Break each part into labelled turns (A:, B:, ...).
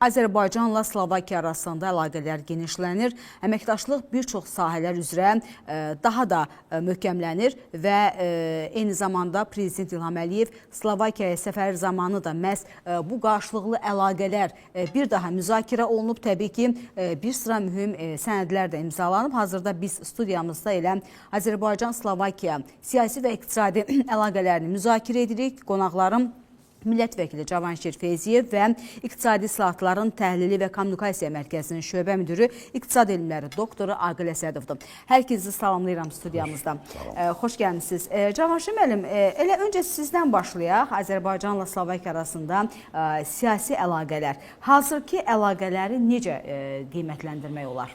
A: Azərbaycanla Slovakiya arasında əlaqələr genişlənir. Əməkdaşlıq bir çox sahələr üzrə daha da möhkəmlənir və eyni zamanda Prezident İlham Əliyev Slovakiyaya səfəri zamanı da məhz bu qarşılıqlı əlaqələr bir daha müzakirə olunub. Təbii ki, bir sıra mühüm sənədlər də imzalanıb. Hazırda biz studiyamızda elə Azərbaycan-Slovakiya siyasi və iqtisadi əlaqələrini müzakirə edirik. Qonaqlarım Millət vəkili Cavanşir Feyziyev və İqtisadi İslahatların Təhlili və Kommunikasiya Mərkəzinin şöbə müdiri, İqtisad elmləri doktoru Aqil Əsədovdur. Hər ikinizi salamlayıram studiyamızda. Xoş gəlmisiniz. Cavanşir müəllim, elə öncə sizdən başlayaq. Azərbaycanla Slovakiya arasında siyasi əlaqələr. Hazırki əlaqələri necə qiymətləndirmək olar?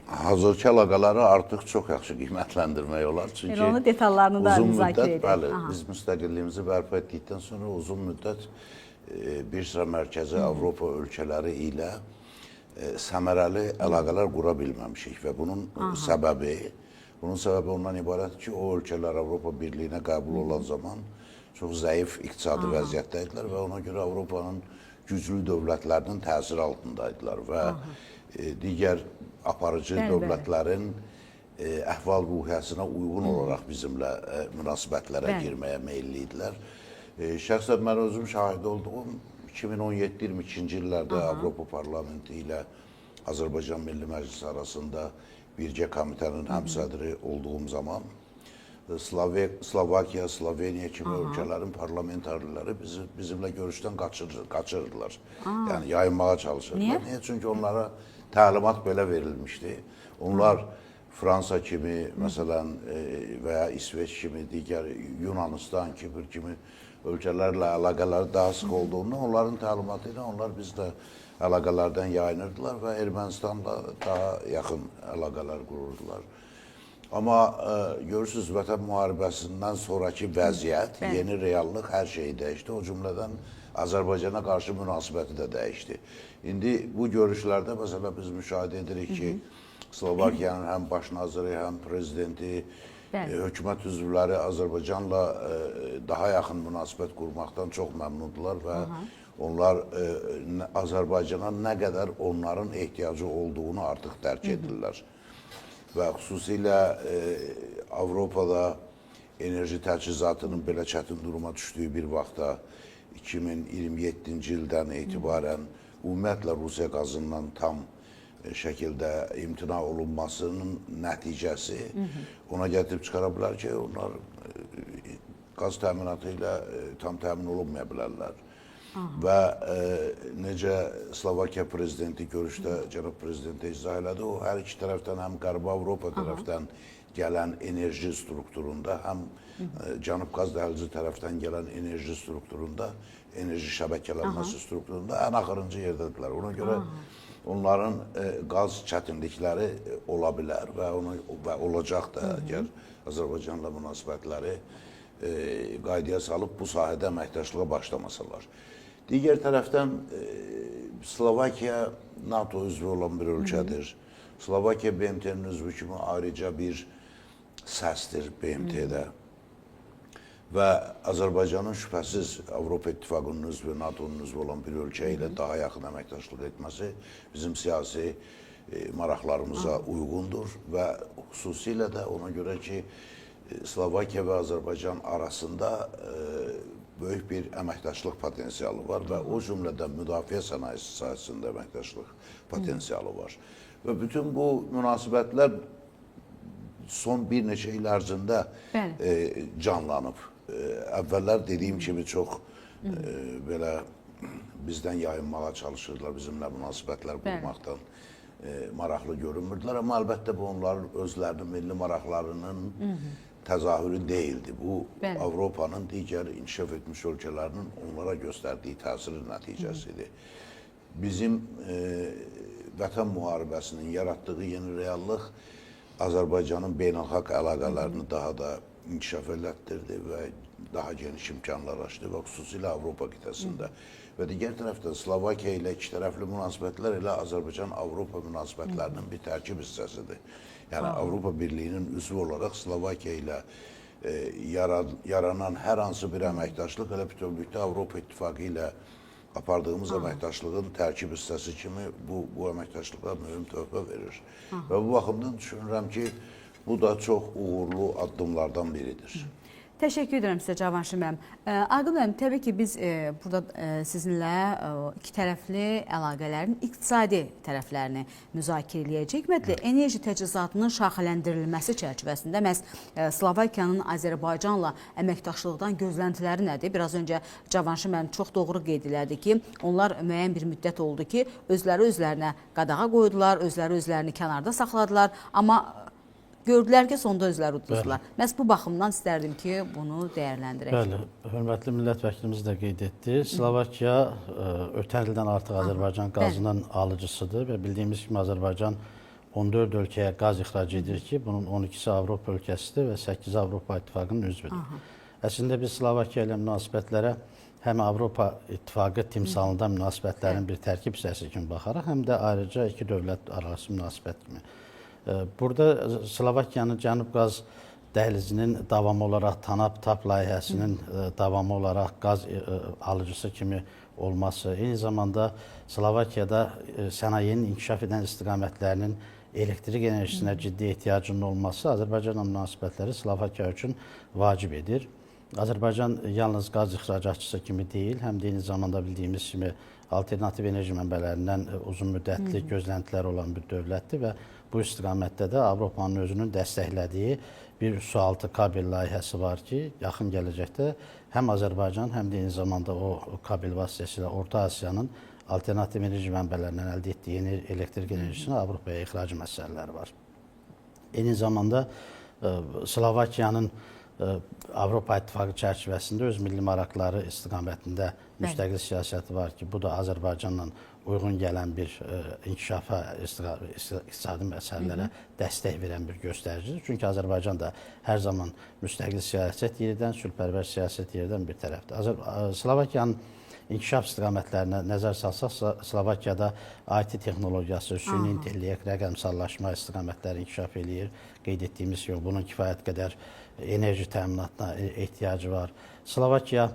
B: Hazırki əlaqələri artıq çox yaxşı qiymətləndirmək olar. Çünki
A: Elə onun detallarını da
B: uzun
A: müzakirə
B: müddət,
A: edək.
B: Bəli, biz müstəqilliyimizi bərpa etdikdən sonra uzun müddət bir sıra Mərkəzi Avropa ölkələri ilə səmərəli əlaqələr qura bilməmişik və bunun səbəbi ondan ibarətdir ki, o ölkələr Avropa Birliyinə qəbul olan zaman çox zəif iqtisadi vəziyyətdə idilər və ona görə Avropanın güclü dövlətlərinin təsiri altındaydılar və digər aparıcı dövlətlərin əhval-ruhiyyəsinə uyğun olaraq bizimlə münasibətlərə girməyə meyilli idilər. Şəxsən mən özüm şahid olduğum 2017-22-ci illərdə Avropa Parlamenti ilə Azərbaycan Milli Məclisi arasında birgə komitənin həmsədri olduğum zaman Slovakiya, Sloveniya kimi ölkələrin parlamentarları bizimlə görüşdən qaçırdılar. Yəni yayınmağa çalışırdılar.
A: Niyə?
B: Niyə? Çünki onlara təlimat belə verilmişdi. Onlar Fransa kimi, məsələn, və ya İsveç kimi, digər Yunanistan, Kipr kimi ölkələrlə əlaqələri daha sıx olduğundan onların təlimatı ilə onlar bizlə əlaqələrdən yayınırdılar və Ermənistanla daha yaxın əlaqələr qururdular. Amma görürsünüz, vətən müharibəsindən sonraki vəziyyət, yeni reallıq hər şeyi dəyişdi. O cümlədən Azərbaycana qarşı münasibəti də dəyişdi. İndi bu görüşlərdə məsələn biz müşahidə edirik ki, Slovakiyanın həm baş naziri, həm prezidenti, hökumət üzvləri Azərbaycanla daha yaxın münasibət qurmaqdan çox məmnundurlar və onlar Azərbaycana nə qədər onların ehtiyacı olduğunu artıq dərk edirlər. Və xüsusilə Avropada enerji təchizatının belə çətin duruma düşdüyü bir vaxtda 2027-ci ildən etibarən ümumiyyətlə Rusiya qazından tam şəkildə imtina olunmasının nəticəsi ona gətirib çıxara bilər ki, onlar qaz təminatı ilə tam təmin olunmaya bilərlər. Və necə Slovakiya prezidenti görüşdə cənab prezidentə izah elədi, o hər iki tərəfdən, həm Qərbi Avropa tərəfdən gələn enerji strukturunda, həm Cənub qaz dəhlizi tərəfdən gələn enerji strukturunda, enerji şəbəkələnməsi strukturunda ən axırıncı yerdədirlər. Ona görə onların qaz çətinlikləri ola bilər və və olacaq da, əgər Azərbaycanla münasibətləri qaydaya salıb bu sahədə əməkdaşlığa başlamasalar. Digər tərəfdən Slovakiya NATO üzvü olan bir ölkədir. Slovakiya BMT-nin üzvü kimi ayrıca bir səsdir BMT-də. Və Azərbaycanın şübhəsiz Avropa İttifaqının üzvü, NATO-nun üzvü olan bir ölkə ilə daha yaxın əməkdaşlıq etməsi bizim siyasi maraqlarımıza uyğundur və xüsusilə də ona görə ki, Slovakiya və Azərbaycan arasında böyük bir əməkdaşlıq potensialı var və o cümlədən müdafiə sənayesi sahəsində əməkdaşlıq potensialı var. Və bütün bu münasibətlər son bir neçə il ərzində canlanıb. Əvvəllər dediyim kimi çox belə bizdən yayınmağa çalışırdılar, bizimlə münasibətlər qurmaqdan maraqlı görünmürdülər. Amma əlbəttə bu onların özlərinin milli maraqlarının təzahürü deyildi. Bu Avropanın digər inkişaf etmiş ölkələrinin onlara göstərdiyi təsirin nəticəsidir. Bizim vətən müharibəsinin yaratdığı yeni reallıq Azərbaycanın beynəlxalq əlaqələrini daha da inkişaf elətdirdi və daha geniş imkanlar açdı və xüsusilə Avropa qitəsində. Və digər tərəfdən Slovakiya ilə iki tərəfli münasibətlər elə Azərbaycan-Avropa münasibətlərinin bir tərkib hissəsidir. Yəni Avropa Birliyinin üzvü olaraq Slovakiya ilə yaranan hər hansı bir əməkdaşlıq elə bütövlükdə Avropa İttifaqı ilə Apardığımız əməkdaşlığın tərkib hissəsi kimi bu əməkdaşlığa mühüm töhfə verir. Və bu baxımdan düşünürəm ki, bu da çox uğurlu addımlardan biridir.
A: Təşəkkür edirəm sizə Cavanşir müəllim. Aqil müəllim, təbii ki, biz burada sizinlə iki tərəfli əlaqələrin iqtisadi tərəflərini müzakirə eləyəcəyik. Ümumiyyətlə, enerji təchizatının şaxələndirilməsi çərçivəsində məhz Slovakiyanın Azərbaycanla əməkdaşlıqdan gözləntiləri nədir? Biraz öncə Cavanşir müəllim çox doğru qeyd elədi ki, onlar müəyyən bir müddət oldu ki, özləri özlərinə qadağa qoydular, özləri özlərini kənarda saxladılar, amma gördülər ki, sonda özləri uduzdular. Məhz bu baxımdan istərdim ki, bunu dəyərləndirək.
C: Bəli, hörmətli millət vəkilimiz də qeyd etdi. Slovakiya ötən ildən artıq Azərbaycan qazının alıcısıdır və bildiyimiz kimi Azərbaycan 14 ölkəyə qaz ixrac edir ki, bunun 12-si Avropa ölkəsidir və 8-i Avropa İttifaqının üzvüdür. Əslində biz Slovakiya ilə münasibətlərə həm Avropa İttifaqı timsalında münasibətlərin bir tərkib hissəsi kimi baxaraq, həm də ayrıca iki dövlət arası münasibət kimi. Burada Slovakiyanın Cənub Qaz dəhlizinin davamı olaraq TANAP-TAP layihəsinin davamı olaraq qaz alıcısı kimi olması, eyni zamanda Slovakiyada sənayenin inkişaf edən istiqamətlərinin elektrik enerjisinə ciddi ehtiyacının olması Azərbaycanla münasibətləri Slovakiya üçün vacib edir. Azərbaycan yalnız qaz ixracatçısı kimi deyil, həm də eyni zamanda bildiyimiz kimi alternativ enerji mənbələrindən uzun müddətli gözləntilər olan bir dövlətdir və bu istiqamətdə də Avropanın özünün dəstəklədiyi bir sualtı kabel layihəsi var ki, yaxın gələcəkdə həm Azərbaycan, həm də eyni zamanda o kabel vasitəsilə Orta Asiyanın alternativ enerji mənbələrindən əldə etdiyi elektrik enerjisini Avropaya ixracı məsələləri var. Eyni zamanda Slovakiyanın Avropa İttifaqı çərçivəsində öz milli maraqları istiqamətində müstəqil siyasəti var ki, bu da Azərbaycanla uyğun gələn bir inkişafa, iqtisadi məsələlərə dəstək verən bir göstəricidir. Çünki Azərbaycan da hər zaman müstəqil siyasət yeridən, sülhpərvər siyasət yeridən bir tərəfdir. Slovakiyanın inkişaf istiqamətlərinə nəzər salsaq, Slovakiyada IT texnologiyası, süni intellekt, rəqəmsallaşma istiqamətləri inkişaf eləyir. Qeyd etdiyimiz kimi, bunun kifayət qədər enerji təminatına ehtiyacı var. Slovakiya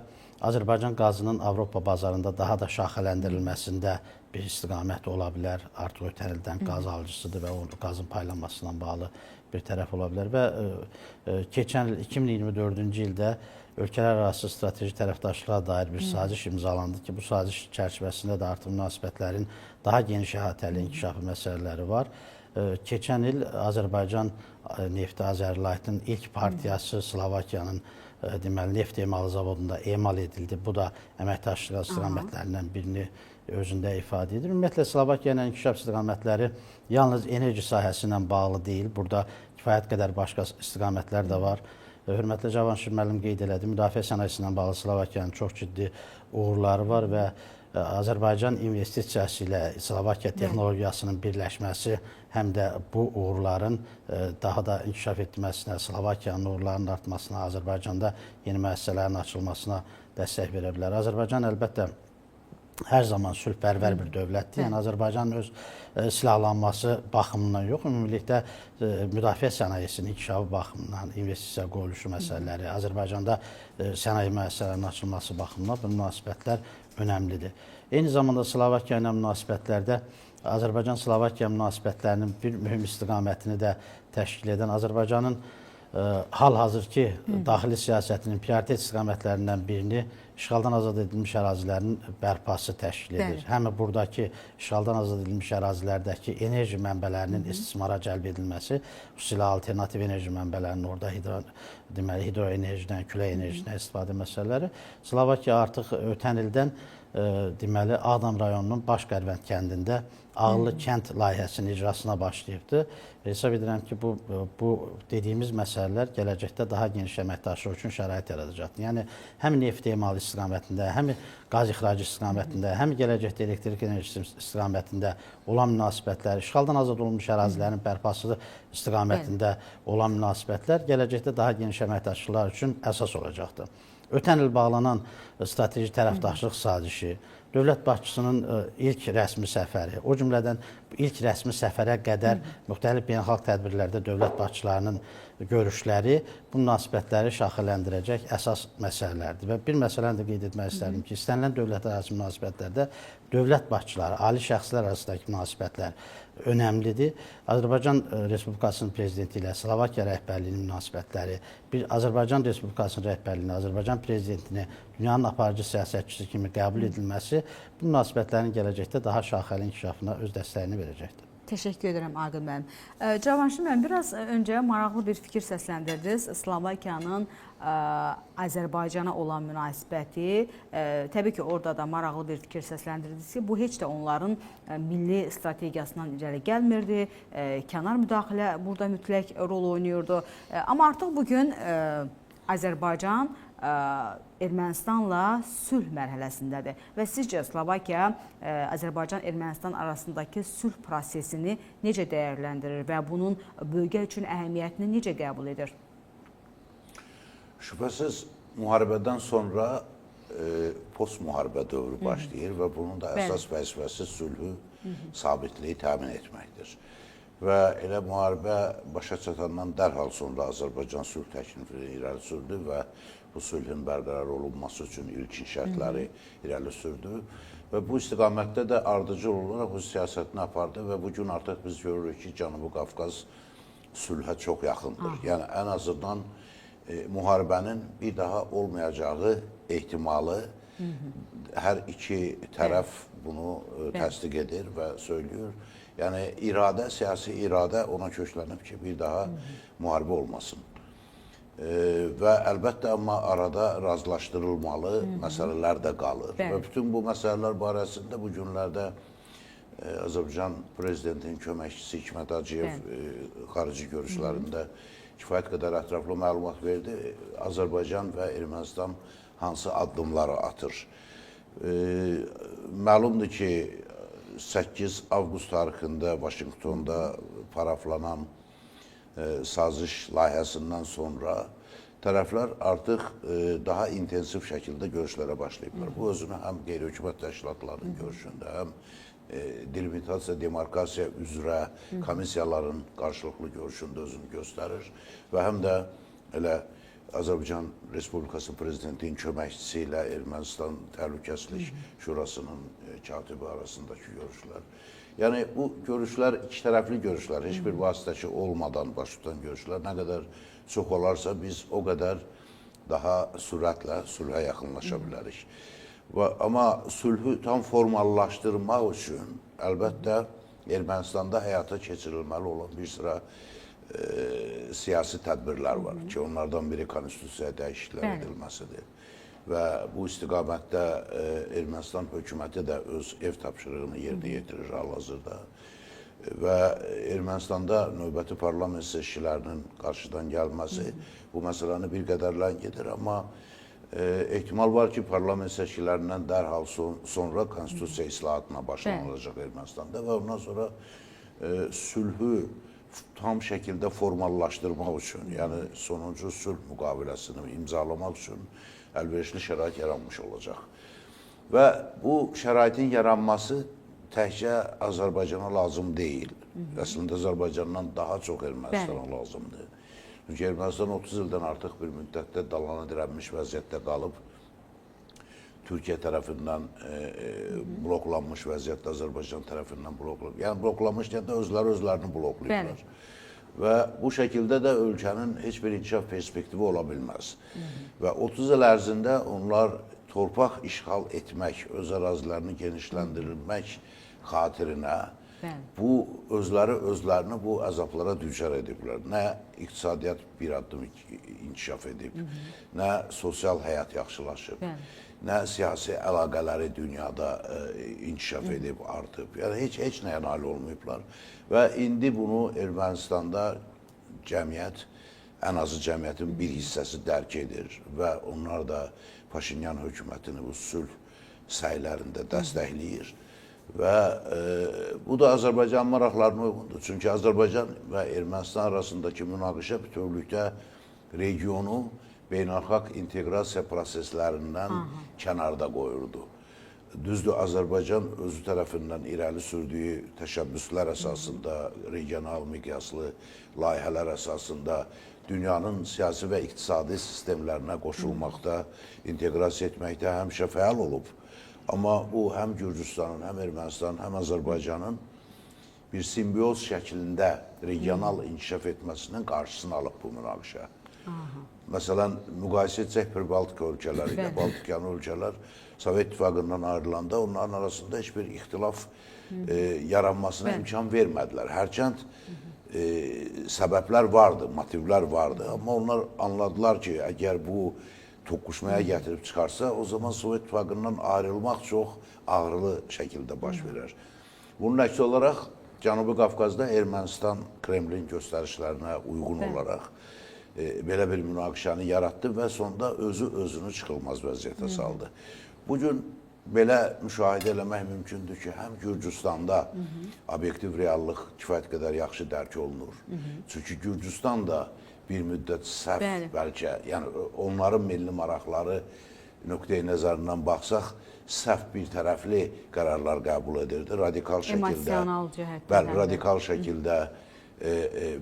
C: Azərbaycan qazının Avropa bazarında daha da şaxələndirilməsində bir istiqamət ola bilər. Artıq ötən ildən qaz alıcısıdır və o qazın paylanmasına bağlı bir tərəf ola bilər. Və keçən il 2024-cü ildə ölkələr arası strateji tərəfdaşlığa dair bir saziş imzalandı ki, bu saziş çərçivəsində də artıq münasibətlərin daha geniş əhatəli inkişafı məsələləri var. Keçən il Azərbaycan nefti Azərlight'ın ilk partiyası Slovakiyanın deməli neft emalı zavodunda emal edildi. Bu da əməkdaşlıq istiqamətlərindən birini özündə ifadə edir. Ümumiyyətlə Slovakiya ilə inkişaf istiqamətləri yalnız enerji sahəsi ilə bağlı deyil. Burada kifayət qədər başqa istiqamətlər də var. Hörmətli Cavanşir müəllim qeyd elədi, müdafiə sənayesi ilə bağlı Slovakiyanın çox ciddi uğurları var və Azərbaycan investisiyası ilə Slovakiya texnologiyasının birləşməsi həm də bu uğurların daha da inkişaf etməsinə, Slovakiyanın uğurlarının artmasına, Azərbaycanda yeni müəssisələrin açılmasına dəstək verə bilər. Azərbaycan əlbəttə hər zaman sülhpərvər bir dövlətdir. Yəni Azərbaycanın öz silahlanması baxımından yox, ümumilikdə müdafiə sənayesinin inkişafı baxımından, investisiya qoyuluşu məsələləri, Azərbaycanda sənaye müəssisələrinin açılması baxımından bu münasibətlər önəmlidir. Eyni zamanda Slovakiya ilə münasibətlərdə Azərbaycan-Slovakiya münasibətlərinin bir mühüm istiqamətini də təşkil edən Azərbaycanın hal-hazırki daxili siyasətinin prioritet istiqamətlərindən birini işğaldan azad edilmiş ərazilərin bərpası təşkil edir. Həm buradakı işğaldan azad edilmiş ərazilərdəki enerji mənbələrinin istismara cəlb edilməsi, xüsusilə alternativ enerji mənbələrinin orada hidroenerjidən, külək enerjisindən istifadə məsələləri. Slovakiya artıq ötən ildən deməli Ağdam rayonunun Baş Qərvənd kəndində Ağıllı kənd layihəsinin icrasına başlayıbdır. Hesab edirəm ki, bu dediyimiz məsələlər gələcəkdə daha geniş əməkdaşlıq üçün şərait yaradacaqdır. Yəni həm neft emalı istiqamətində, həm qaz ixracı istiqamətində, həm gələcəkdə elektrik enerjisi istiqamətində olan münasibətlər, işğaldan azad olunmuş ərazilərin bərpası istiqamətində olan münasibətlər gələcəkdə daha geniş əməkdaşlıqlar üçün əsas olacaqdır. Ötən il bağlanan strateji tərəfdaşlıq sazişi, Dövlət başçısının ilk rəsmi səfəri, o cümlədən ilk rəsmi səfərə qədər müxtəlif beynəlxalq tədbirlərdə dövlət başçılarının görüşləri bu münasibətləri şaxələndirəcək əsas məsələlərdir. Və bir məsələni də qeyd etmək istərdim ki, istənilən dövlətlər arası münasibətlərdə dövlət başçıları, ali şəxslər arasındakı münasibətlər önəmlidir. Azərbaycan Respublikasının prezidenti ilə Slovakiya rəhbərliyinin münasibətləri, bir Azərbaycan Respublikasının rəhbərliyini, Azərbaycan prezidentini dünyanın aparıcı siyasətçisi kimi qəbul edilməsi bu münasibətlərin gələcəkdə daha şaxəli inkişafına öz dəstəyini verəcəkdir.
A: Təşəkkür edirəm Aqil müəllim. Cavanşir müəllim, biraz öncə maraqlı bir fikir səsləndirdiniz. Slovakiyanın Azərbaycana olan münasibəti, təbii ki, orada da maraqlı bir fikir səsləndirdiniz ki, bu heç də onların milli strategiyasından irəli gəlmirdi. Kənar müdaxilə burada mütləq rol oynayırdı. Amma artıq bugün Azərbaycan Ermənistanla sülh mərhələsindədir və sizcə Slovakiya Azərbaycan-Ermənistan arasındakı sülh prosesini necə dəyərləndirir və bunun bölgə üçün əhəmiyyətini necə qəbul edir?
B: Şübhəsiz müharibədən sonra post-müharibə dövrü başlayır və bunun da əsas vəzifəsi sülhü, sabitliyi təmin etməkdir. Və elə müharibə başa çatandan dərhal sonra Azərbaycan sülh təklifini irəli sürdü və bu sülhün bərqərar olunması üçün ilkin şərtləri irəli sürdü. Və bu istiqamətdə də ardıcıl olaraq öz siyasətini apardı və bu gün artıq biz görürük ki, Cənubi Qafqaz sülhə çox yaxındır. Yəni ən azından müharibənin bir daha olmayacağı ehtimalı hər iki tərəf bunu təsdiq edir və söylüyor. Yəni iradə, siyasi iradə ona köklənib ki, bir daha müharibə olmasın. Və əlbəttə amma arada razılaşdırılmalı məsələlər də qalır. Bəli. Və bütün bu məsələlər barəsində bu günlərdə Azərbaycan prezidentinin köməkçisi Hikmət Hacıyev xarici görüşlərində kifayət qədər ətraflı məlumat verdi. Azərbaycan və Ermənistan hansı addımları atır? Məlumdur ki, 8 avqust tarixində Vaşinqtonda paraflanan saziş layihəsindən sonra tərəflər artıq daha intensiv şəkildə görüşlərə başlayıblar. Bu özünü həm qeyri-hökumət təşkilatlarının görüşündə, həm delimitasiya, demarkasiya üzrə komissiyaların qarşılıqlı görüşündə özünü göstərir və həm də elə Azərbaycan Respublikası Prezidentinin köməkçisi ilə Ermənistan Təhlükəsizlik Şurasının katibi arasındakı görüşlər. Yəni bu görüşlər iki tərəfli görüşlər, heç bir vasitəçi olmadan baş tutan görüşlər nə qədər çox olarsa biz o qədər daha sürətlə sülhə yaxınlaşa bilərik. Amma sülhü tam formallaşdırmaq üçün əlbəttə Ermənistanda həyata keçirilməli olan bir sıra siyasi tədbirlər var ki, onlardan biri konstitusiyaya dəyişikliklər edilməsidir. Və bu istiqamətdə Ermənistan hökuməti də öz ev tapşırığını yerinə yetirir hal-hazırda. Və Ermənistanda növbəti parlament seçkilərinin qarşıdan gəlməsi bu məsələni bir qədər ləngidir, amma ehtimal var ki, parlament seçkilərindən dərhal sonra konstitusiya islahatına başlanılacaq Ermənistanda və ondan sonra sülhü tam şəkildə formallaşdırmaq üçün, yəni sonuncu sülh müqaviləsini imzalamaq üçün əlverişli şərait yaranmış olacaq. Və bu şəraitin yaranması təkcə Azərbaycana lazım deyil. Əslində Azərbaycandan daha çox Ermənistana lazımdır. Çünki Ermənistan 30 ildən artıq bir müddətdə dalana dirənmiş vəziyyətdə qalıb. Türkiyə tərəfindən bloklanmış vəziyyətdə, Azərbaycan tərəfindən bloklanmış. Yəni bloklanmış deyəndə özləri özlərini bloklayıblar. Və bu şəkildə də ölkənin heç bir inkişaf perspektivi ola bilməz. Və 30 il ərzində onlar torpaq işğal etmək, öz ərazilərini genişləndirilmək xatirinə bu özləri özlərini bu əzablara düçar ediblər. Nə iqtisadiyyat bir addım inkişaf edib, nə sosial həyat yaxşılaşıb, nə siyasi əlaqələri dünyada inkişaf edib, artıb. Yəni heç nəyə nail olmayıblar. Və indi bunu Ermənistanda cəmiyyət, ən azı cəmiyyətin bir hissəsi dərk edir və onlar da Paşinyan hökumətini bu sülh səylərində dəstəkləyir. Və bu da Azərbaycan maraqlarına uyğundur. Çünki Azərbaycan və Ermənistan arasındakı münaqişə bütövlükdə regionu beynəlxalq inteqrasiya proseslərindən kənarda qoyurdu. Düzdür, Azərbaycan özü tərəfindən irəli sürdüyü təşəbbüslər əsasında, regional miqyaslı layihələr əsasında dünyanın siyasi və iqtisadi sistemlərinə qoşulmaqda, inteqrasiya etməkdə həmişə fəal olub. Amma bu həm Gürcüstanın, həm Ermənistanın, həm Azərbaycanın bir simbioz şəklində regional inkişaf etməsinin qarşısını alıb bu münaqişə. Məsələn, müqayisə etsək Pribaltika ölkələri ilə, Baltikanı ölkələr Sovet İttifaqından ayrılanda onların arasında heç bir ixtilaf yaranmasına imkan vermədilər. Hərçənd səbəblər vardı, motivlər vardı, amma onlar anladılar ki, əgər bu toqquşmaya gətirib çıxarsa, o zaman Sovet İttifaqından ayrılmaq çox ağrılı şəkildə baş verər. Bunun əksi olaraq Cənubi Qafqazda Ermənistan Kremlin göstərişlərinə uyğun olaraq belə bir münaqişəni yaratdı və sonda özü özünü çıxılmaz vəziyyətə saldı. Bugün belə müşahidə eləmək mümkündür ki, həm Gürcüstanda obyektiv reallıq kifayət qədər yaxşı dərk olunur. Çünki Gürcüstan da bir müddət səhv bəlkə, yəni onların milli maraqları nöqteyi nəzərindən baxsaq, səhv bir tərəfli qərarlar qəbul edirdi. Radikal şəkildə, bəli, radikal şəkildə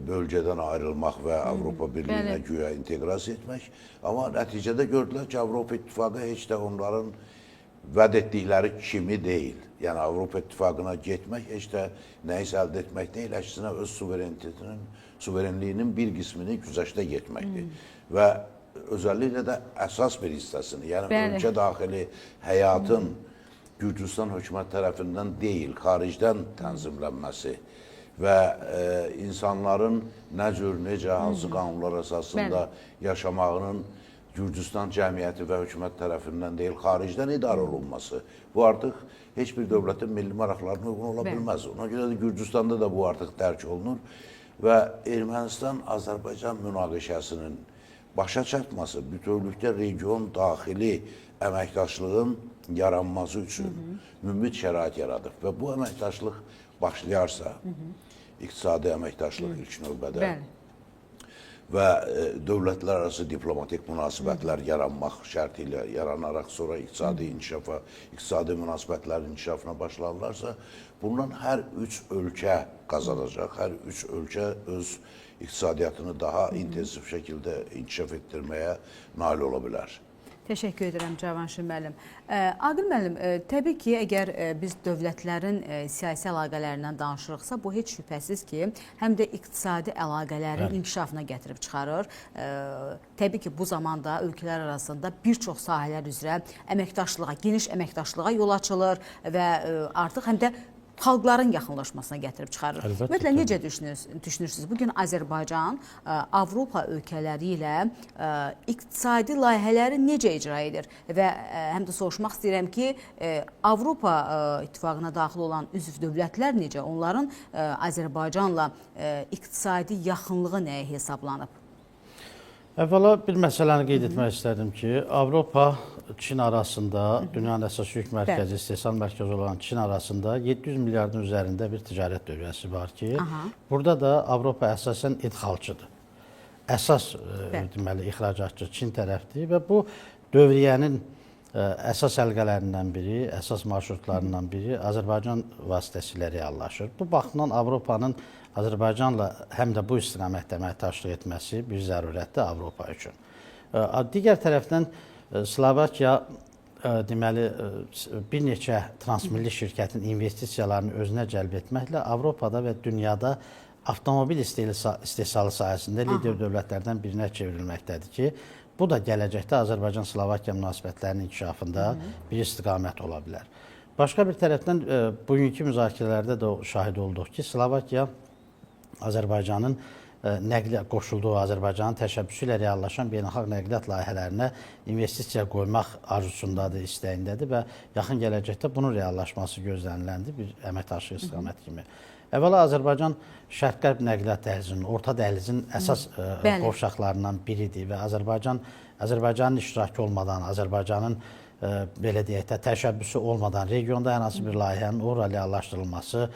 B: bölgədən ayrılmaq və Avropa Birliyinə güya inteqrasiya etmək. Amma nəticədə gördülər ki, Avropa İttifaqı heç də onların vəd etdikləri kimi deyil. Yəni Avropa İttifaqına getmək heç də nəyisə əldə etmək deyil, əksinə öz suverenitetinin, suverenliyinin bir qismini güzəştə getməkdir. Və özəlliklə də əsas bir hissəsini, yəni ölkə daxili həyatın Gürcüstan hökumət tərəfindən deyil, xaricdən tənzimlənməsi və insanların nə cür, necə, hansı qanunlar əsasında yaşamağının Gürcüstan cəmiyyəti və hökumət tərəfindən deyil, xaricdən idarə olunması. Bu artıq heç bir dövlətin milli maraqlarına uyğun ola bilməz. Ona görə də Gürcüstanda da bu artıq dərk olunur və Ermənistan-Azərbaycan münaqişəsinin başa çatması bütövlükdə region daxili əməkdaşlığın yaranması üçün münbit şərait yaradıb və bu əməkdaşlıq başlayarsa, iqtisadi əməkdaşlıq ilk növbədə və dövlətlər arası diplomatik münasibətlər yaranmaq şərti ilə yaranaraq sonra iqtisadi inkişafa, iqtisadi münasibətlərin inkişafına başlarlarsa, bundan hər üç ölkə qazanacaq. Hər üç ölkə öz iqtisadiyyatını daha intensiv şəkildə inkişaf etdirməyə nail ola bilər.
A: Təşəkkür edirəm Cavanşir müəllim. Aqil müəllim, təbii ki, əgər biz dövlətlərin siyasi əlaqələrindən danışırıqsa, bu heç şübhəsiz ki, həm də iqtisadi əlaqələrin inkişafına gətirib çıxarır. Təbii ki, bu zamanda ölkələr arasında bir çox sahələr üzrə əməkdaşlığa, geniş əməkdaşlığa yol açılır və artıq həm də xalqların yaxınlaşmasına gətirib çıxarır. Ümumiyyətlə, necə düşünürsünüz? Bugün Azərbaycan Avropa ölkələri ilə iqtisadi layihələri necə icra edir? Və həm də soruşmaq istəyirəm ki, Avropa İttifaqına daxil olan üzv dövlətlər necə? Onların Azərbaycanla iqtisadi yaxınlığı nəyə hesablanıb?
C: Əvvəla bir məsələni qeyd etmək istərdim ki, Avropa Çin arasında, dünyanın əsas yük mərkəzi, istehsal mərkəzi olan Çin arasında 700 milyardın üzərində bir ticarət dövriyyəsi var ki, burada da Avropa əsasən idxalçıdır. Əsas deməli, ixracatçı Çin tərəfdir və bu dövriyyənin əsas əlqələrindən biri, əsas marşrutlarından biri Azərbaycan vasitəsilə reallaşır. Bu baxımdan Avropanın Azərbaycanla həm də bu istiqamətdə əməkdaşlıq etməsi bir zərurətdir Avropa üçün. Digər tərəfdən Slovakiya deməli, bir neçə transmilli şirkətin investisiyalarını özünə cəlb etməklə Avropada və dünyada avtomobil istehsalı sahəsində lider dövlətlərdən birinə çevrilməkdədir ki, bu da gələcəkdə Azərbaycan-Slovakiya münasibətlərinin inkişafında bir istiqamət ola bilər. Başqa bir tərəfdən bugünkü müzakirələrdə də şahid olduq ki, Slovakiya Azərbaycanın nəqliyyat qoşulduğu, Azərbaycanın təşəbbüsü ilə reallaşan beynəlxalq nəqliyyat layihələrinə investisiya qoymaq arzusundadır, istəyindədir və yaxın gələcəkdə bunun reallaşması gözləniləndir bir əməkdaşlıq istiqaməti kimi. Əvvəla Azərbaycan Şərq-Qərb nəqliyyat dəhlizinin, orta dəhlizin əsas qovşaqlarından biridir və Azərbaycanın iştirakı olmadan, Azərbaycanın belə deyək də, təşəbbüsü olmadan regionda hər hansı bir layihənin uğurla reallaşdırılması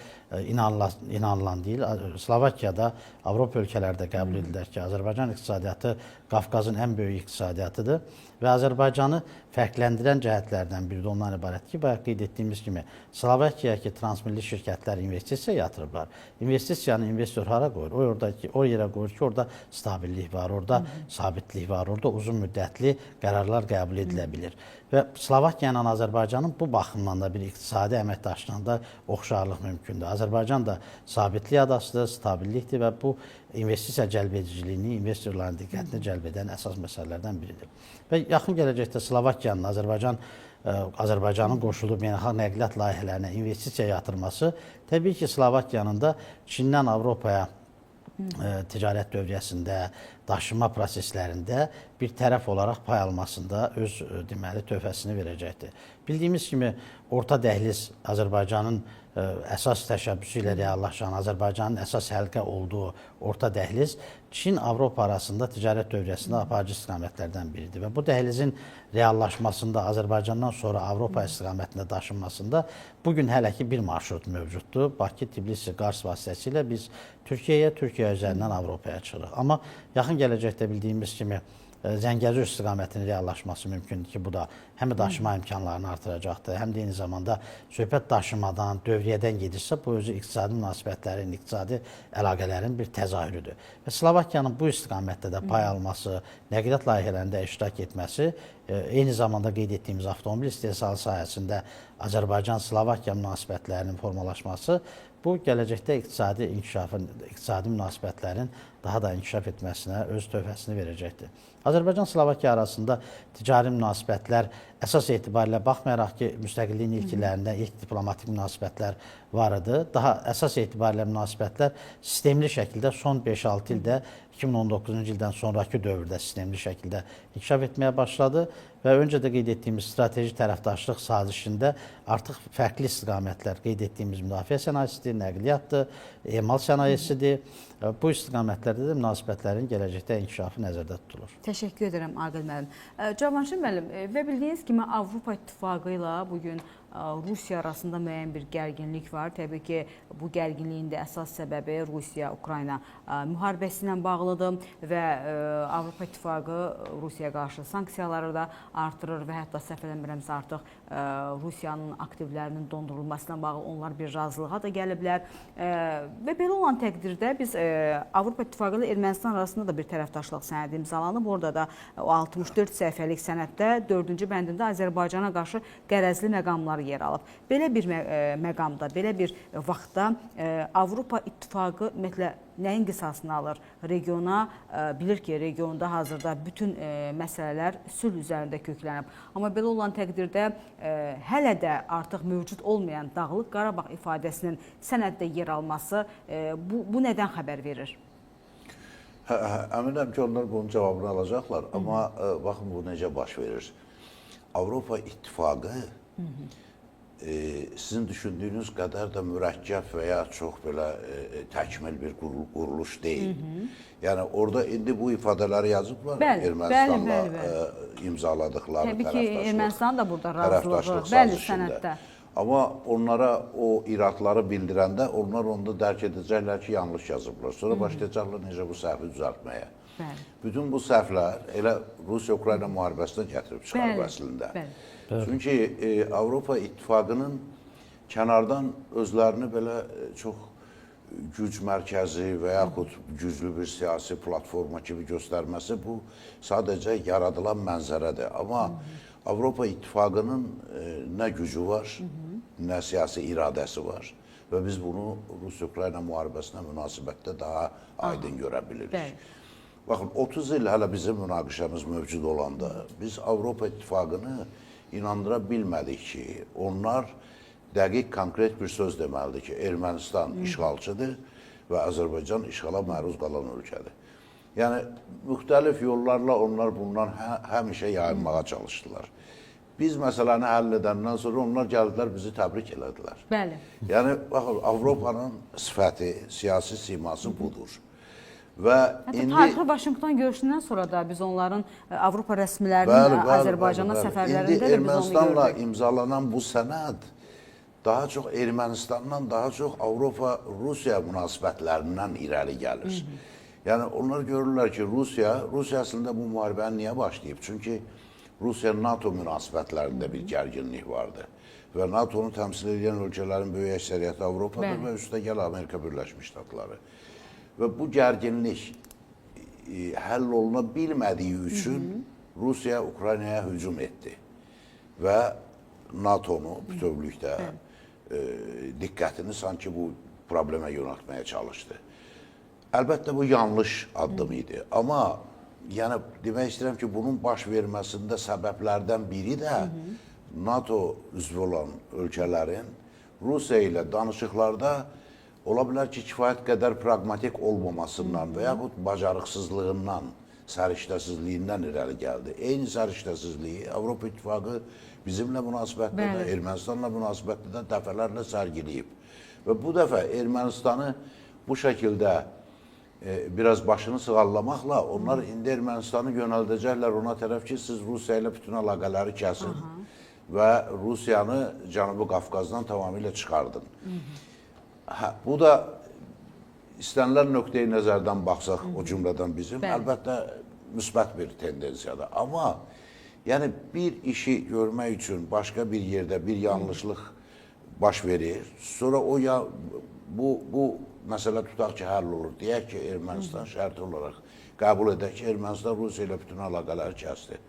C: inanılan deyil. Slovakiyada, Avropa ölkələri də qəbul edirlər ki, Azərbaycan iqtisadiyyatı Qafqazın ən böyük iqtisadiyyatıdır və Azərbaycanı fərqləndirən cəhətlərdən biri də ondan ibarətdir ki, bayaq qeyd etdiyimiz kimi Slovakiyaya ki, transmilli şirkətlər investisiya yatırıblar. İnvestisiyanı investor hara qoyur? O oradakı o yerə qoyur ki, orada stabillik var, orada sabitlik var, orada uzun müddətli qərarlar qəbul edilə bilir. Və Slovakiya ilə Azərbaycanın bu baxımdan da bir iqtisadi əməkdaşlığında oxşarlıq mümkündür. Azərbaycan da sabitlik adasıdır, stabillikdir və bu investisiya cəlb ediciliyini, investorların diqqətini cəlb edən əsas məsələlərdən biridir. Və yaxın gələcəkdə Slovakiyanın Azərbaycanın qoşulduğu beynəlxalq nəqliyyat layihələrinə investisiya yatırması təbii ki, Slovakiyanın da Çindən Avropaya ticarət dövriyyəsində, daşıma proseslərində bir tərəf olaraq pay almasında öz deməli töhfəsini verəcəkdir. Bildiyimiz kimi Orta Dəhliz Azərbaycanın əsas təşəbbüsü ilə reallaşan, Azərbaycanın əsas həlqə olduğu Orta Dəhliz Çin-Avropa arasında ticarət dövriyyəsində aparıcı istiqamətlərdən biridir və bu dəhlizin reallaşmasında Azərbaycandan sonra Avropa istiqamətində daşınmasında bu gün hələ ki bir marşrut mövcuddur. Bakı, Tbilisi, Qars vasitəsilə biz Türkiyəyə, Türkiyə üzərindən Avropaya çıxırıq. Amma yaxın gələcəkdə bildiyimiz kimi Zəngəzur istiqamətinin reallaşması mümkündür ki, bu da həm daşıma imkanlarını artıracaqdır, həm də eyni zamanda söhbət daşımadan, dövriyyədən gedirsə, bu özü iqtisadi münasibətlərin, iqtisadi əlaqələrin bir təzahürüdür. Və Slovakiyanın bu istiqamətdə də pay alması, nəqliyyat layihələrində iştirak etməsi, eyni zamanda qeyd etdiyimiz avtomobil istehsalı sahəsində Azərbaycan-Slovakiya münasibətlərinin formalaşması bu gələcəkdə iqtisadi inkişafın, iqtisadi münasibətlərin daha da inkişaf etməsinə öz töhfəsini verəcəkdir. Azərbaycan-Slovakiya arasında ticari münasibətlər əsas etibarilə baxmayaraq ki, müstəqilliyin ilk illərində ilk diplomatik münasibətlər var idi. Daha əsas etibarilə münasibətlər sistemli şəkildə son 5-6 ildə 2019-cu ildən sonrakı dövrdə sistemli şəkildə inkişaf etməyə başladı və öncə də qeyd etdiyimiz strateji tərəfdaşlıq sazişində artıq fərqli istiqamətlər qeyd etdiyimiz müdafiə sənayesidir, nəqliyyatdır, emal sənayesidir. Bu istiqamətlərdə də münasibətlərin gələcəkdə inkişafı nəzərdə tutulur.
A: Təşəkkür edirəm Aqil müəllim. Cavanşir müəllim, və bildiyiniz kimi Avropa İttifaqı ilə bugün Rusiya arasında müəyyən bir gərginlik var. Təbii ki, bu gərginliyin də əsas səbəbi Rusiya-Ukrayna müharibəsi ilə bağlıdır və Avropa İttifaqı Rusiyaya qarşı sanksiyaları da artırır və hətta səhv eləmirəmsə artıq Rusiyanın aktivlərinin dondurulması ilə bağlı onlar bir razılığa da gəliblər. Və belə olan təqdirdə biz Avropa İttifaqı ilə Ermənistan arasında da bir tərəfdaşlıq sənədi imzalanıb. Orada da o 64 səhifəlik sənəddə 4-cü bəndində Azərbaycana qarşı qərəzli məqamlar yer alıb. Belə bir məqamda, belə bir vaxtda Avropa İttifaqı ümumiyyətlə nəyin qisasını alır? Regiona bilir ki, regionda hazırda bütün məsələlər sülh üzərində köklənib. Amma belə olan təqdirdə hələ də artıq mövcud olmayan Dağlıq Qarabağ ifadəsinin sənəddə yer alması bu nədən xəbər verir?
B: Əminəm ki, onlar bunun cavabını alacaqlar. Amma baxın, bu necə baş verir. Avropa İttifaqı sizin düşündüyünüz qədər də mürəkkəb və ya çox belə təkmil bir quruluş deyil. Yəni orada indi bu ifadələri yazıblar. Bəli, Ermənistanla bəli, bəli. İmzaladıqları
A: təbii ki, Ermənistan da burada razılığı, bəli, sənəddə.
B: Amma onlara o iradları bildirəndə onlar onda dərk edəcəklər ki, yanlış yazıblar. Sonra başlayacaqlar necə bu səhvi düzəltməyə. Bəli. Bütün bu səhvlər elə Rusiya-Ukrayna müharibəsinə gətirib çıxarıb əslində. Bəli. Çünki Avropa İttifaqının kənardan özlərini belə çox güc mərkəzi və yaxud güclü bir siyasi platforma kimi göstərməsi bu sadəcə yaradılan mənzərədir. Amma Avropa İttifaqının nə gücü var, nə siyasi iradəsi var və biz bunu Rusiya-Ukrayna müharibəsinə münasibətdə daha aydın görə bilirik. Bəli. Baxın, 30 il hələ bizim münaqişəmiz mövcud olanda biz Avropa İttifaqını inandıra bilmədik ki, onlar dəqiq, konkret bir söz deməlidir ki, Ermənistan işğalçıdır və Azərbaycan işğala məruz qalan ölkədir. Yəni, müxtəlif yollarla onlar bundan həmişə yayınmağa çalışdılar. Biz məsələni həll edəndən sonra onlar gəldilər, bizi təbrik elədilər.
A: Bəli.
B: Yəni, baxın, Avropanın sifəti, siyasi siması budur. Və
A: Hətta
B: indi
A: tarixi Vaşinqton görüşündən sonra da biz onların Avropa rəsmilərinin Azərbaycana səfərlərində
B: İndi
A: də biz onu
B: Ermənistanla
A: gördük.
B: imzalanan bu sənəd daha çox Ermənistandan daha çox Avropa-Rusiya münasibətlərindən irəli gəlir. Yəni onlar görürlər ki, Rusiya əslində bu müharibəni niyə başlayıb? Çünki Rusiya-NATO münasibətlərində bir gərginlik vardı. Və NATO-nu təmsil edən ölkələrin böyük əksəriyyəti Avropadır
A: Bəli.
B: və üstəgəl Amerika Birləşmiş Ştatları. Və bu gərginlik həll oluna bilmədiyi üçün Rusiya Ukraynaya hücum etdi və NATO-nu bütövlükdə diqqətini sanki bu problemə yönəltməyə çalışdı. Əlbəttə bu yanlış addım idi. Amma yəni demək istəyirəm ki, bunun baş verməsində səbəblərdən biri də NATO üzvü olan ölkələrin Rusiya ilə danışıqlarda ola bilər ki, kifayət qədər praqmatik olmamasından və yaxud bacarıqsızlığından, səriştəsizliyindən irəli gəldi. Eyni səriştəsizliyi Avropa İttifaqı bizimlə münasibətdə də,
A: Bəli.
B: Ermənistanla münasibətdə də dəfələrlə sərgiləyib. Və bu dəfə Ermənistanı bu şəkildə biraz başını sığallamaqla onlar indi Ermənistanı yönəldəcəklər ona tərəf ki, siz Rusiya ilə bütün əlaqələri kəsin və Rusiyanı Cənubi Qafqazdan tamamilə çıxardın. Hə, bu da istənilən nöqteyi nəzərdən baxsaq, o cümlədən bizim,
A: Bəli.
B: əlbəttə müsbət bir tendensiyadır. Amma yəni bir işi görmək üçün başqa bir yerdə bir yanlışlıq baş verir. Sonra o ya bu məsələ tutaq ki, həll olur. Deyək ki, Ermənistan şərti olaraq qəbul edək ki, Ermənistan Rusiya ilə bütün əlaqələri kəsdi.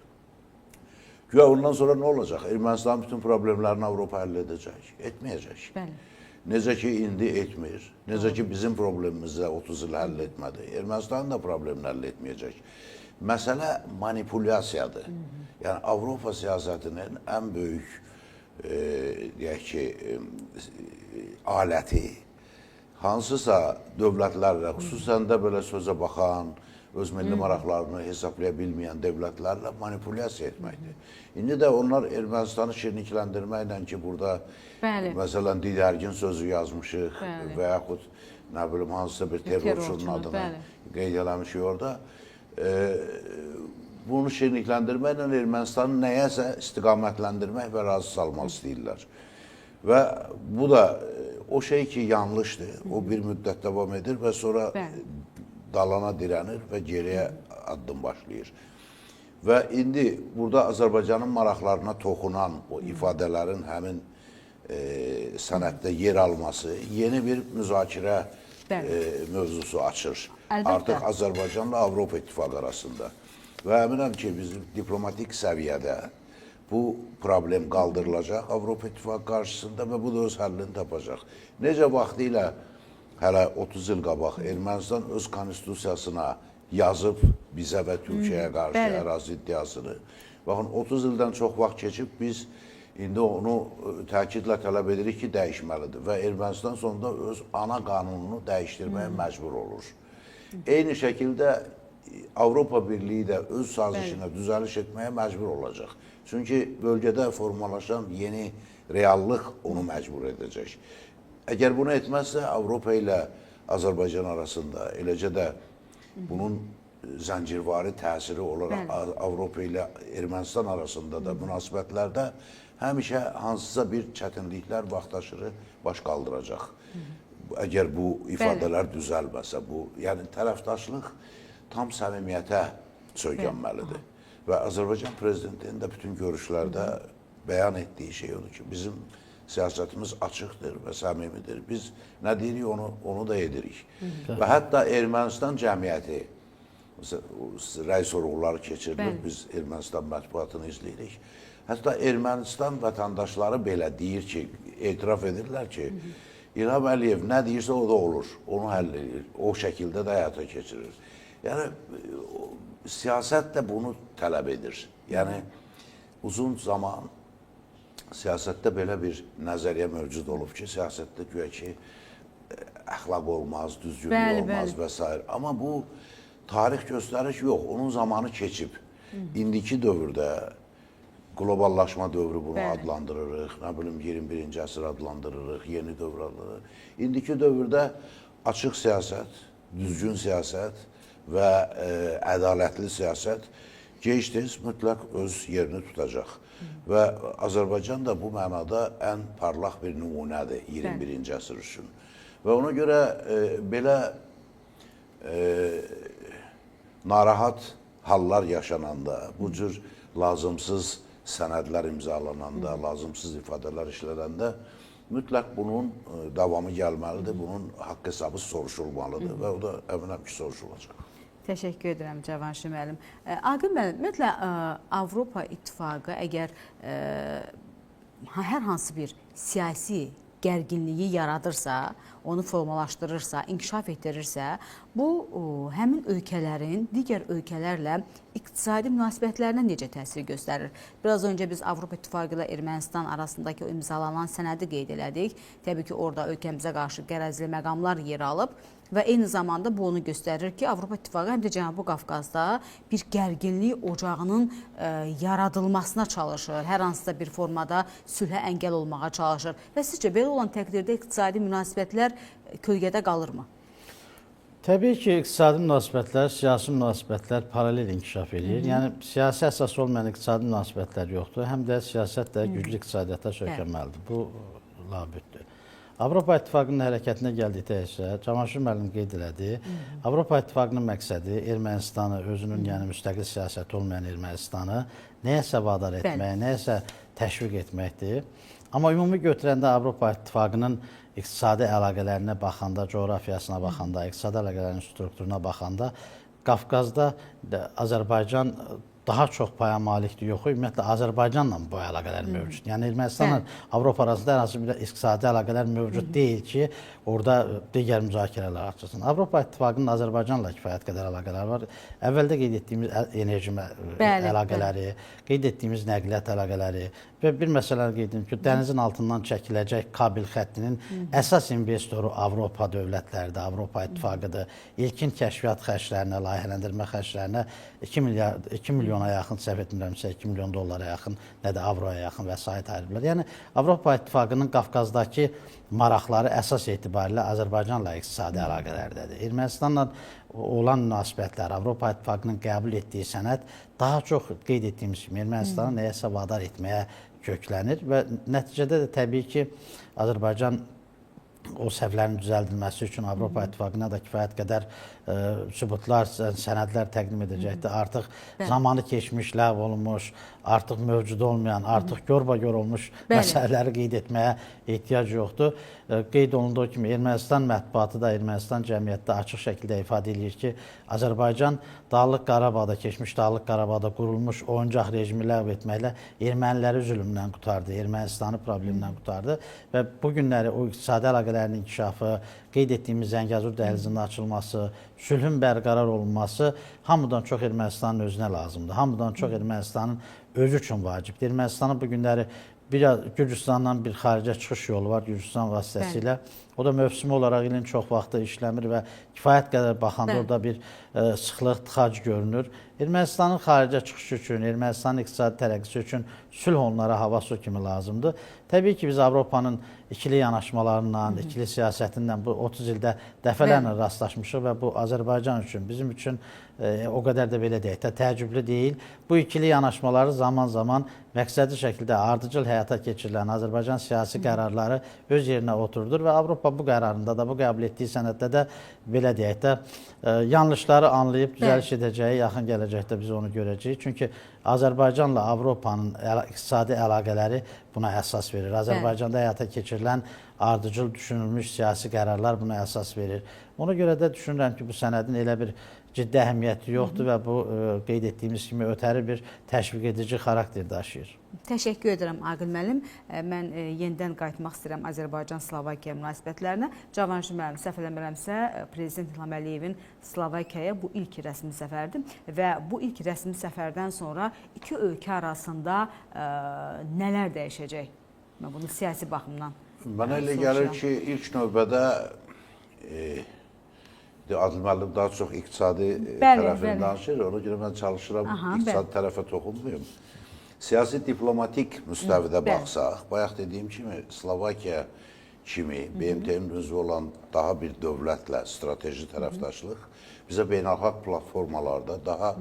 B: Güya ondan sonra nə olacaq? Ermənistanın bütün problemlərini Avropa həll edəcək? Etməyəcək.
A: Bəli.
B: Necə ki indi etmir, necə ki bizim problemimizi də 30 il həll etmədi, Ermənistanın da problemini həll etməyəcək. Məsələ manipulyasiyadır. Yəni Avropa siyasətinin ən böyük deyək ki, aləti hansısa dövlətlərlə, xüsusən də belə sözə baxan, öz milli maraqlarını hesablaya bilməyən dövlətlərlə manipulyasiya etməkdir. İndi də onlar Ermənistanı şirnikləndirməklə ki, burada
A: Bəli.
B: məsələn didərgin sözü yazmışıq
A: Bəli.
B: və yaxud nə bilim hansısa bir terrorçunun adını
A: bəli.
B: qeyd eləmişik orada. Bunu şirnikləndirməklə Ermənistanı nəyəsə istiqamətləndirmək və razı salmaq istəyirlər. Və bu da o şey ki yanlışdır. O bir müddət davam edir və sonra
A: Bəli.
B: Dalana dirənir və geriyə addım başlayır. Və indi burada Azərbaycanın maraqlarına toxunan o ifadələrin həmin sənəddə yer alması yeni bir müzakirə mövzusu açır.
A: Əlbəttə.
B: Artıq Azərbaycanla Avropa İttifaqı arasında. Və əminəm ki, bizim diplomatik səviyyədə bu problem qaldırılacaq Avropa İttifaqı qarşısında və bu da öz həllini tapacaq. Necə vaxtilə hələ 30 il qabaq Ermənistan öz konstitusiyasına yazıb bizə və Türkiyəyə qarşı ərazi iddiasını. Baxın, 30 ildən çox vaxt keçib biz indi onu təkidlə tələb edirik ki, dəyişməlidir və Ermənistan sonunda öz ana qanununu dəyişdirməyə məcbur olur. Eyni şəkildə Avropa Birliyi də öz sazişinə düzəliş etməyə məcbur olacaq. Çünki bölgədə formalaşan yeni reallıq onu məcbur edəcək. Əgər bunu etməzsə Avropa ilə Azərbaycan arasında, eləcə də bunun zəncirvari təsiri olaraq
A: Bəli.
B: Avropa ilə Ermənistan arasında da münasibətlərdə həmişə hansısa bir çətinliklər vaxtaşırı baş qaldıracaq. Əgər bu ifadələr düzəlməsə, bu yəni tərəfdaşlıq tam səmimiyyətə söykənməlidir. Və Azərbaycan prezidentinin də bütün görüşlərdə bəyan etdiyi şey odur ki, bizim siyasətimiz açıqdır və səmimidir. Biz nə deyirik onu da edirik. Və hətta Ermənistan cəmiyyəti rəy sorğuları keçirilir.
A: Bəli.
B: Biz Ermənistan mətbuatını izləyirik. Hətta Ermənistan vətəndaşları belə deyir ki, etiraf edirlər ki, İlham Əliyev nə deyirsə o da olur. Onu həll edir. O şəkildə də həyata keçirir. Yəni siyasət də bunu tələb edir. Yəni uzun zaman siyasətdə belə bir nəzəriyyə mövcud olub ki, siyasətdə güya ki əxlaq olmaz, düzgünlük
A: Bəli,
B: olmaz
A: bəli.
B: və s. Amma bu tarix göstərir ki, yox, onun zamanı keçib. İndiki dövrdə qloballaşma dövrü bunu
A: Bəli.
B: adlandırırıq, nə bilim 21-ci əsr adlandırırıq, yeni dövr adlandırırıq. İndiki dövrdə açıq siyasət, düzgün siyasət və ədalətli siyasət gec-tez mütləq öz yerini tutacaq. Və Azərbaycan da bu mənada ən parlaq bir nümunədir 21-ci əsr üçün. Və ona görə belə narahat hallar yaşananda, bu cür lazımsız sənədlər imzalananda, lazımsız ifadələr işlədəndə mütləq bunun davamı gəlməlidir, bunun haqq hesabı soruşulmalıdır və o da əminəm ki, soruşulacaq.
A: Təşəkkür edirəm Cavanşir müəllim. Aqil müəllim, ümumiyyətlə Avropa İttifaqı əgər hər hansı bir siyasi gərginliyi yaradırsa, onu formalaşdırırsa, inkişaf etdirirsə, bu həmin ölkələrin digər ölkələrlə iqtisadi münasibətlərinə necə təsir göstərir? Biraz öncə biz Avropa İttifaqı ilə Ermənistan arasındakı o imzalanan sənədi qeyd elədik. Təbii ki, orada ölkəmizə qarşı qərəzli məqamlar yer alıb və eyni zamanda bu onu göstərir ki, Avropa İttifaqı həm də Cənubi Qafqazda bir gərginlik ocağının yaradılmasına çalışır. Hər hansısa bir formada sülhə əngəl olmağa çalışır. Və sizcə belə olan təqdirdə iqtisadi münasibətlər kölgədə qalırmı?
C: Təbii ki, iqtisadi münasibətlər, siyasi münasibətlər paralel inkişaf edir. Yəni siyasi əsas olmayan iqtisadi münasibətlər yoxdur. Həm də siyasət də güclü iqtisadiyyata söykənməlidir. Bu labüddür. Avropa İttifaqının hərəkətinə gəldikdə isə Cavanşir müəllim qeyd elədi. Avropa İttifaqının məqsədi Ermənistanı, özünün yəni müstəqil siyasəti olmayan Ermənistanı nəyəsə vadar etmək, nəyəsə təşviq etməkdir. Amma ümumi götürəndə Avropa İttifaqının iqtisadi əlaqələrinə baxanda, coğrafiyasına baxanda, iqtisadi əlaqələrinin strukturuna baxanda Qafqazda Azərbaycan daha çox paya malikdir, yox, ümumiyyətlə Azərbaycanla bu əlaqələr mövcuddur. Yəni Ermənistanla Avropa arasında hər hansı bir iqtisadi əlaqələr mövcud deyil ki, orada digər müzakirələr açılsın. Avropa İttifaqının Azərbaycanla kifayət qədər əlaqələri var. Əvvəldə qeyd etdiyimiz enerji əlaqələri, qeyd etdiyimiz nəqliyyat əlaqələri və bir məsələni qeyd edim ki, dənizin altından çəkiləcək kabel xəttinin əsas investoru Avropa dövlətləridir, Avropa İttifaqıdır. İlkin kəşfiyyat xərclərinə, layihələndirmə xərclərinə 2 milyona yaxın, səhv etmirəmsə 2 milyon dollara yaxın, nə də avroya yaxın vəsait ayırıblar. Yəni Avropa İttifaqının Qafqazdakı maraqları əsas etibarilə Azərbaycanla iqtisadi əlaqələrdədir. Ermənistanla olan münasibətlər, Avropa İttifaqının qəbul etdiyi sənəd daha çox qeyd etdiyimiz kimi Ermənistanı nəyəsə vadar etməyə köklənir və nəticədə də təbii ki, Azərbaycan o səhvlərin düzəldilməsi üçün Avropa İttifaqına da kifayət qədər sübutlar, sənədlər təqdim edəcəkdir. Artıq zamanı keçmiş, ləğv olunmuş, artıq mövcud olmayan, artıq görbagör olmuş məsələləri qeyd etməyə ehtiyac yoxdur. Qeyd olunduğu kimi Ermənistan mətbuatı da, Ermənistan cəmiyyəti də açıq şəkildə ifadə edir ki, Azərbaycan Dağlıq Qarabağda, keçmiş Dağlıq Qarabağda qurulmuş oyuncaq rejimi ləğv etməklə erməniləri zülmdən qurtardı, Ermənistanı problemdən qurtardı və bu günləri o iqtisadi əlaqələrinin inkişafı, qeyd etdiyimiz Zəngəzur dəhlizinin açılması, sülhün bərqərar olunması hamıdan çox Ermənistanın özünə lazımdır. Hamıdan çox Ermənistanın özü üçün vacibdir. Ermənistanın bu günləri biraz Gürcüstandan bir xaricə çıxış yolu var, Gürcüstan vasitəsilə. O da mövsümi olaraq ilin çox vaxtı işləmir və kifayət qədər baxanda orada bir sıxlıq, tıxac görünür. Ermənistanın xaricə çıxışı üçün, Ermənistanın iqtisadi tərəqqisi üçün sülh onlara hava su kimi lazımdır. Təbii ki, biz Avropanın ikili yanaşmalarından, ikili siyasətindən bu 30 ildə dəfələrlə rastlaşmışıq və bu Azərbaycan üçün, bizim üçün o qədər də belə deyək də təəccüblü deyil. Bu ikili yanaşmaları zaman-zaman məqsədli şəkildə ardıcıl həyata keçirilən Azərbaycan siyasi qərarları öz yerinə oturdur və Avropa bu qərarında da, bu qəbul etdiyi sənəddə də belə deyək də yanlışları anlayıb düzəliş edəcəyi yaxın gələcəkdə biz onu görəcəyik. Çünki Azərbaycanla Avropanın iqtisadi əlaqələri buna əsas verir. Azərbaycanda həyata keçirilən ardıcıl düşünülmüş siyasi qərarlar buna əsas verir. Ona görə də düşünürəm ki, bu sənədin elə bir ciddi əhəmiyyəti yoxdur və bu qeyd etdiyimiz kimi ötəri bir təşviq edici xarakter daşıyır.
A: Təşəkkür edirəm Aqil müəllim. Mən yenidən qayıtmaq istəyirəm Azərbaycan-Slovakiya münasibətlərinə. Cavanşir müəllim, səhv eləmirəmsə, Prezident İlham Əliyevin Slovakiyaya bu ilk rəsmi səfərdir və bu ilk rəsmi səfərdən sonra iki ölkə arasında nələr dəyişəcək? Mən bunu siyasi baxımdan
B: Mənə elə gəlir ki, ilk növbədə Adil müəllim daha çox iqtisadi tərəfini danışır. Ona görə mən çalışıram iqtisadi tərəfə toxunmayım. Siyasi diplomatik müstəvidə baxsaq, bayaq dediyim kimi Slovakiya kimi BMT-nin üzvü olan daha bir dövlətlə strateji tərəfdaşlıq bizə beynəlxalq platformalarda daha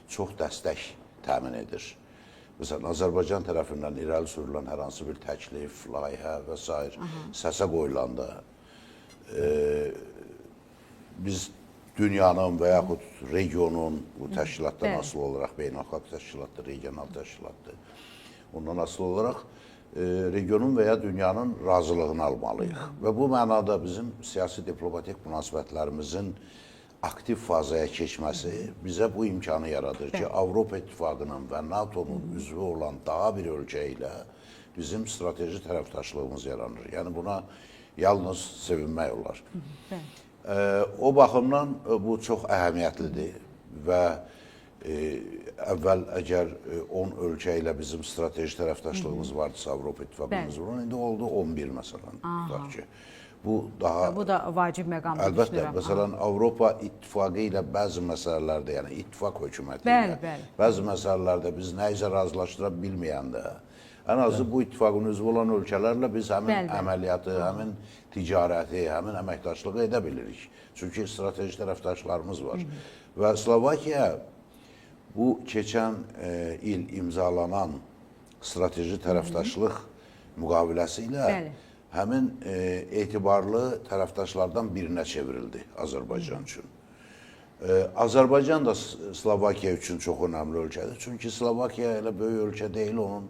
B: çox dəstək təmin edir. Məsələn, Azərbaycan tərəfindən irəli sürülən hər hansı bir təklif, layihə və sair səsə qoyulanda biz dünyanın və yaxud regionun bu təşkilatdan asılı olaraq beynəlxalq təşkilatdır, regional təşkilatdır. Ondan asılı olaraq regionun və ya dünyanın razılığını almalıyıq. Və bu mənada bizim siyasi diplomatik münasibətlərimizin aktiv fazaya keçməsi bizə bu imkanı yaradır ki, Avropa İttifaqının və NATO-nun üzvü olan daha bir ölkə ilə bizim strateji tərəfdaşlığımız yaranır. Yəni buna yalnız sevinmək olar. O baxımdan bu çox əhəmiyyətlidir və əvvəl əgər 10 ölkə ilə bizim strateji tərəfdaşlığımız vardısa Avropa İttifaqının üzvü olan, indi oldu 11 məsələn, tutaq ki. Bu daha
A: Bu da vacib məqamdır
B: əlbəttə,
A: düşünürəm.
B: Məsələn Avropa İttifaqı ilə bəzi məsələlərdə, yəni ittifaq hökuməti ilə bəzi məsələlərdə biz nəyisə razılaşdıra bilməyəndə, ən azı bu ittifaqın üzvü olan ölkələrlə biz həmin əməliyyatı, həmin ticarəti, həmin əməkdaşlığı edə bilirik. Çünki strateji tərəfdaşlarımız var. Və Slovakiya bu keçən il imzalanan strateji tərəfdaşlıq müqaviləsi ilə həmin etibarlı tərəfdaşlardan birinə çevrildi Azərbaycan üçün. Azərbaycan da Slovakiya üçün çox önəmli ölkədir. Çünki Slovakiya elə böyük ölkə deyil, onun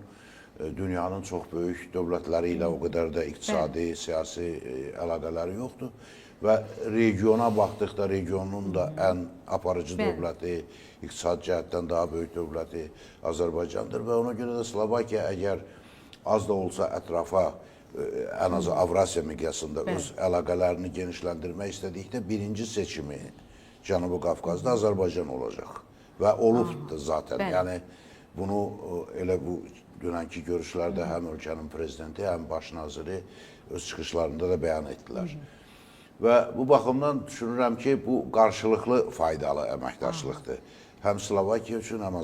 B: dünyanın çox böyük dövlətləri ilə o qədər də iqtisadi, siyasi əlaqələri yoxdur. Və regiona baxdıqda regionun da ən aparıcı dövləti, iqtisadi cəhətdən daha böyük dövləti Azərbaycandır və ona görə də Slovakiya əgər az da olsa ətrafa, ən azı Avrasiya miqyasında öz əlaqələrini genişləndirmək istədikdə birinci seçimi Cənubi Qafqazda Azərbaycan olacaq. Və olub da zaten. Yəni bunu elə bu dünənki görüşlərdə həm ölkənin prezidenti, həm baş naziri öz çıxışlarında da bəyan etdilər. Və bu baxımdan düşünürəm ki, bu qarşılıqlı faydalı əməkdaşlıqdır. Həm Slovakiya üçün, həm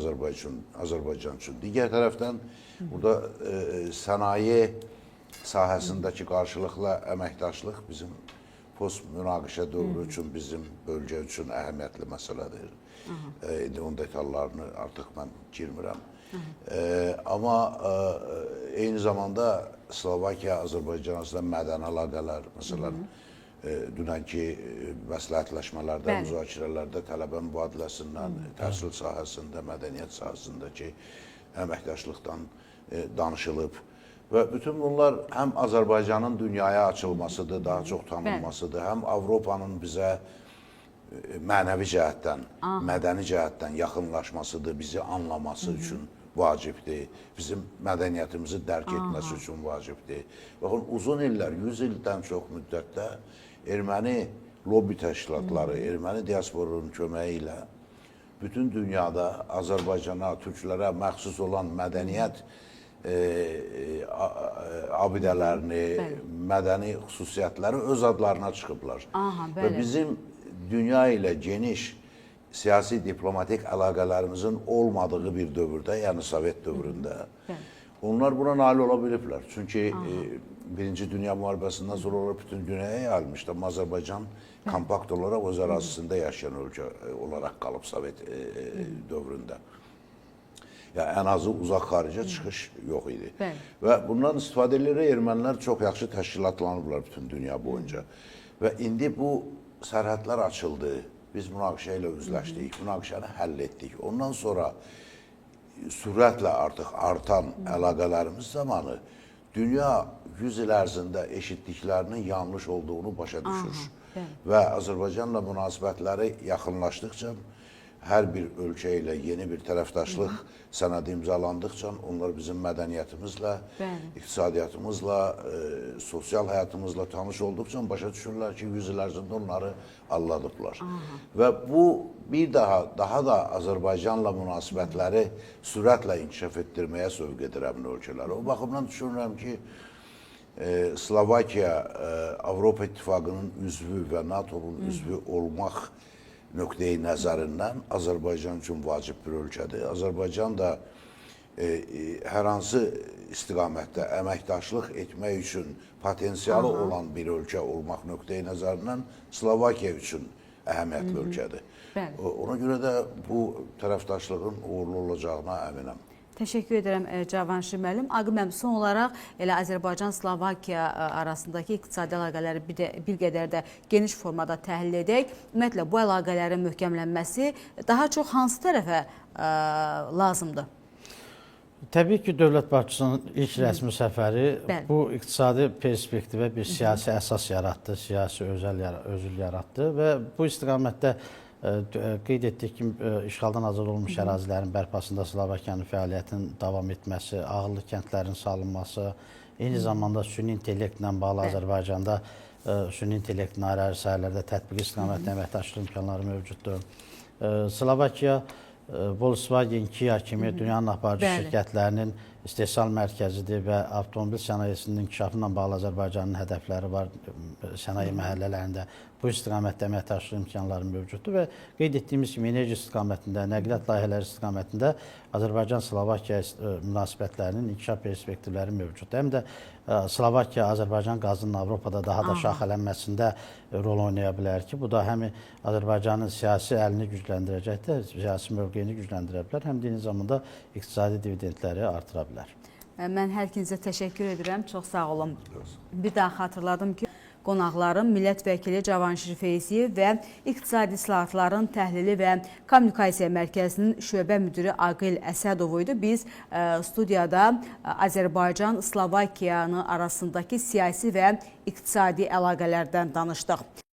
B: Azərbaycan üçün. Digər tərəfdən burada sənaye sahəsindəki qarşılıqlı əməkdaşlıq bizim post-münaqişə dövrü üçün, bizim bölgə üçün əhəmiyyətli məsələdir. İndi onun detallarını artıq mən girmirəm. Amma eyni zamanda Slovakiya, Azərbaycan arasında mədəni əlaqələr, məsələn, dünənki məsləhətləşmələrdə, müzakirələrdə tələbə mübadiləsindən, təhsil sahəsində, mədəniyyət sahəsindəki əməkdaşlıqdan danışılıb. Və bütün bunlar həm Azərbaycanın dünyaya açılmasıdır, daha çox tanınmasıdır, həm Avropanın bizə mənəvi cəhətdən, mədəni cəhətdən yaxınlaşmasıdır, bizi anlaması üçün vacibdir, bizim mədəniyyətimizi dərk etməsi üçün vacibdir. Baxın, uzun illər, 100 ildən çox müddətdə erməni lobbi təşkilatları, erməni diasporunun köməyi ilə bütün dünyada Azərbaycana, türklərə məxsus olan mədəniyyət abidələrini, mədəni xüsusiyyətləri öz adlarına çıxıblar. Və bizim dünya ilə geniş siyasi diplomatik əlaqələrimizin olmadığı bir dövrdə, yəni Sovet dövründə, onlar buna nail ola biliblər. Çünki Birinci Dünya Müharibəsindən sonra onlar bütün dünyaya yayılmışdı. Amma Azərbaycan kompakt olaraq öz ərazisində yaşayan ölkə olaraq qalıb Sovet dövründə. Yəni ən azı uzaq xaricə çıxış yox idi. Və bundan istifadə edərək ermənilər çox yaxşı təşkilatlanıblar bütün dünya boyunca. Və indi bu sərhədlər açıldı. Biz münaqişə ilə üzləşdik, münaqişəni həll etdik. Ondan sonra sürətlə artıq artan əlaqələrimiz zamanı dünya 100 il ərzində eşitdiklərinin yanlış olduğunu başa düşür. Və Azərbaycanla münasibətləri yaxınlaşdıqca, hər bir ölkə ilə yeni bir tərəfdaşlıq sənədi imzalandıqca onlar bizim mədəniyyətimizlə, iqtisadiyyatımızla, sosial həyatımızla tanış olduqca başa düşürlər ki, 100 il ərzində onları aldadıblar. Və bu bir daha da Azərbaycanla münasibətləri sürətlə inkişaf etdirməyə sövq edir həmin ölkələri. O baxımdan düşünürəm ki, Slovakiya Avropa İttifaqının üzvü və NATO-nun üzvü olmaq nöqteyi nəzərindən Azərbaycan üçün vacib bir ölkədir. Azərbaycan da hər hansı istiqamətdə əməkdaşlıq etmək üçün potensialı olan bir ölkə olmaq nöqteyi nəzərindən Slovakiya üçün əhəmiyyətli ölkədir.
A: Bəli.
B: Ona görə də bu tərəfdaşlığın uğurlu olacağına əminəm.
A: Təşəkkür edirəm Cavanşir müəllim. Aqil müəllim, son olaraq elə Azərbaycan-Slovakiya arasındakı iqtisadi əlaqələri bir qədər də geniş formada təhlil edək. Ümumiyyətlə bu əlaqələrin möhkəmlənməsi daha çox hansı tərəfə lazımdır?
C: Təbii ki, dövlət başçısının ilk rəsmi səfəri
A: Bəli.
C: bu iqtisadi perspektivə bir siyasi əsas yaratdı, siyasi özül yaratdı və bu istiqamətdə qeyd etdik ki, işğaldan azad olunmuş ərazilərin bərpasında Slovakiyanın fəaliyyətinin davam etməsi, ağıllı kəndlərin salınması, eyni zamanda süni intellektlə bağlı Azərbaycanda süni intellektin ayrı-ayrı sahələrdə tətbiqi istiqamətdə əməkdaşlıq imkanları mövcuddur. Slovakiya Volkswagen, Kia kimi dünyanın aparıcı şirkətlərinin istehsal mərkəzidir və avtomobil sənayesinin inkişafı ilə bağlı Azərbaycanın hədəfləri var sənaye məhəllələrində. Bu istiqamətdə əməkdaşlıq imkanları mövcuddur və qeyd etdiyimiz kimi enerji istiqamətində, nəqliyyat layihələri istiqamətində Azərbaycan-Slovakiya münasibətlərinin inkişaf perspektivləri mövcuddur. Həm də Slovakiya Azərbaycan qazının Avropada daha da şaxələnməsində rol oynaya bilər ki, bu da həm Azərbaycanın siyasi əlini gücləndirəcəkdir, siyasi mövqeyini gücləndirə bilər, həm də eyni zamanda iqtisadi dividendləri artıra bilər.
A: Mən hər ikinizə təşəkkür edirəm. Çox sağ olun. Bir daha xatırladım ki, qonaqlarım millət vəkili Cavanşir Feyziyev və İqtisadi İslahatların Təhlili və Kommunikasiya Mərkəzinin şöbə müdiri Aqil Əsədov idi. Biz studiyada Azərbaycan-Slovakiyanın arasındakı siyasi və iqtisadi əlaqələrdən danışdıq.